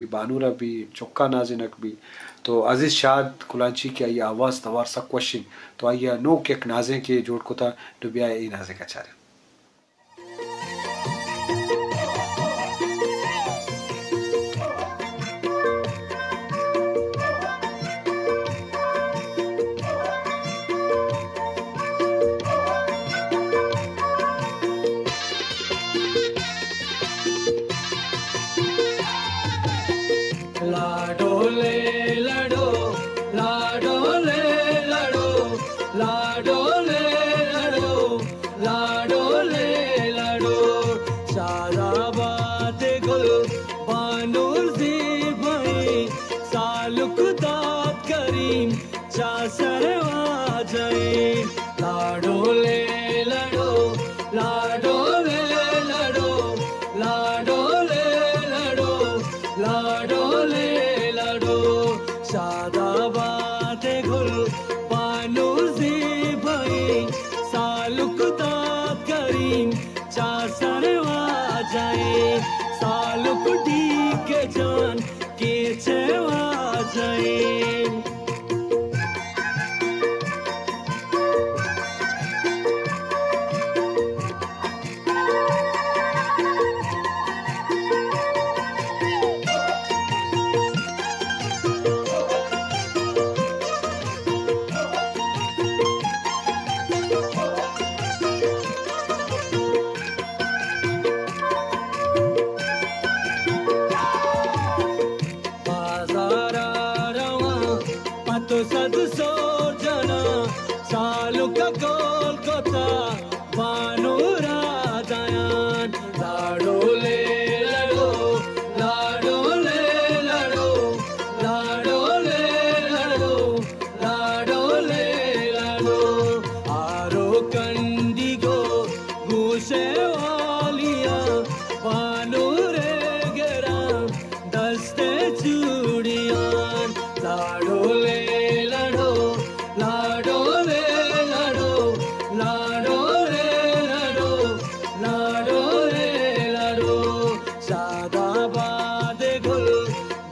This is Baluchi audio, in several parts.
بانور ءَ بی، چکاں نازینک بی۔ تو عزیز شاد کلانچی کہ آئی ءِ آواز توار سک وش انت، تو آئی ءَ نوک یک نازینکے جوڑ کتا، تو بیا اے نازینک ءَ چاریں۔ لاڈو لے لاڈو، لاڈو لے لاڈو، لاڈو لے لاڈو، لاڈو لے لاڈو۔ شاد آباد گل بانور زیبائی، سالک داد کریم چا سر واجہ ایں۔ لاڈو لے لاڈو، لاڈو لے لاڈو، لاڈو لے لاڈو، لاڈو لے لاڈو۔ شاد آباد گل بانور زیبائی، سالک داد کریم چا سر واجہ ایں۔ سالک ڈیک جان کیچ ءِ واجہ ایں۔ بازار ءَ رواں پہ تو صد سور جناں، سالک ءَ کول کتا بانور ءَ دیاں۔ لاڈو لے لاڈو، لاڈو لے لاڈو، لاڈو لے لاڈو، لاڈو لے لاڈو۔ آرو کنڈیگو گوشے والیاں، بانور ءَ گراں دست ءِ چوڑیاں۔ لاڈو لے لاڈو، لاڈو لے لاڈو، لاڈو لے لاڈو، لاڈو لے لاڈو۔ شاد آباد گل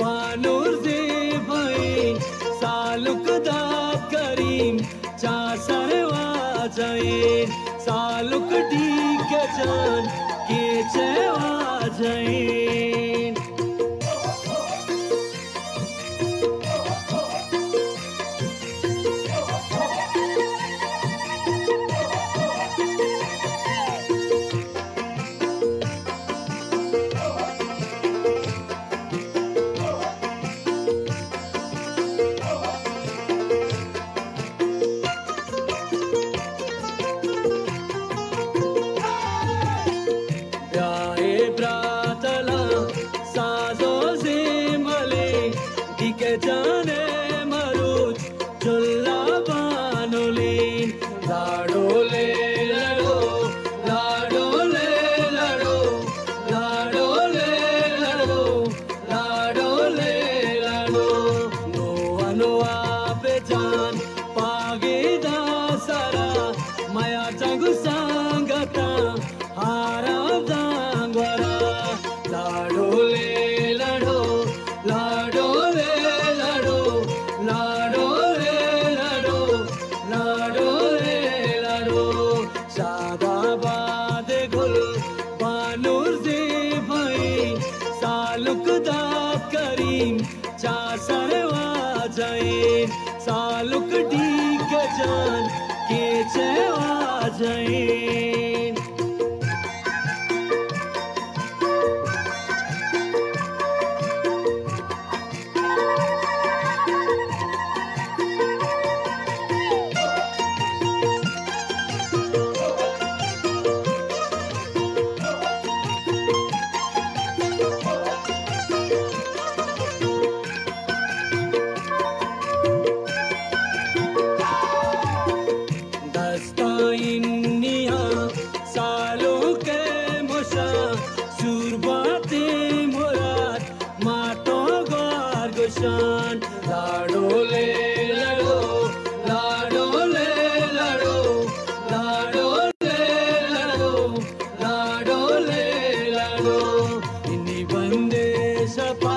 بانور زیبائی، سالک داد کریم چا سر واجہ ایں۔ سالک ڈیک جان کیچ ءِ واجہ ایں۔ بیا اے براتلاں ساز ءُ زیملے، ڈیک جان ءِ مروچ چلا بانولیں۔ لاڈو لے لاڈو، لاڈو لے لاڈو، لاڈو لے لاڈو، لاڈو لے لاڈو۔ نو انو آپ جان پاگیداں سرا، میا چنگ سنگتاں ہارا داں گورا۔ لاڈو لے لاڈو، لاڈو لے لاڈو، لاڈو لے لاڈو، لاڈو لے لاڈو۔ شاد آباد گل بانور زیبائی، سالک داد کریم چا سر واجہ ایں۔ سالک ڈیک جان کیچ ءِ واجہ ایں۔ دستاں انیاں سالوک ءِ مشاں، سور باتیں مراد ما تو گار گشان۔ لاڈو لے لاڈو، لاڈو لے لاڈو، لاڈو لے لاڈو، لاڈو لے لاڈو۔ انی بندے شپا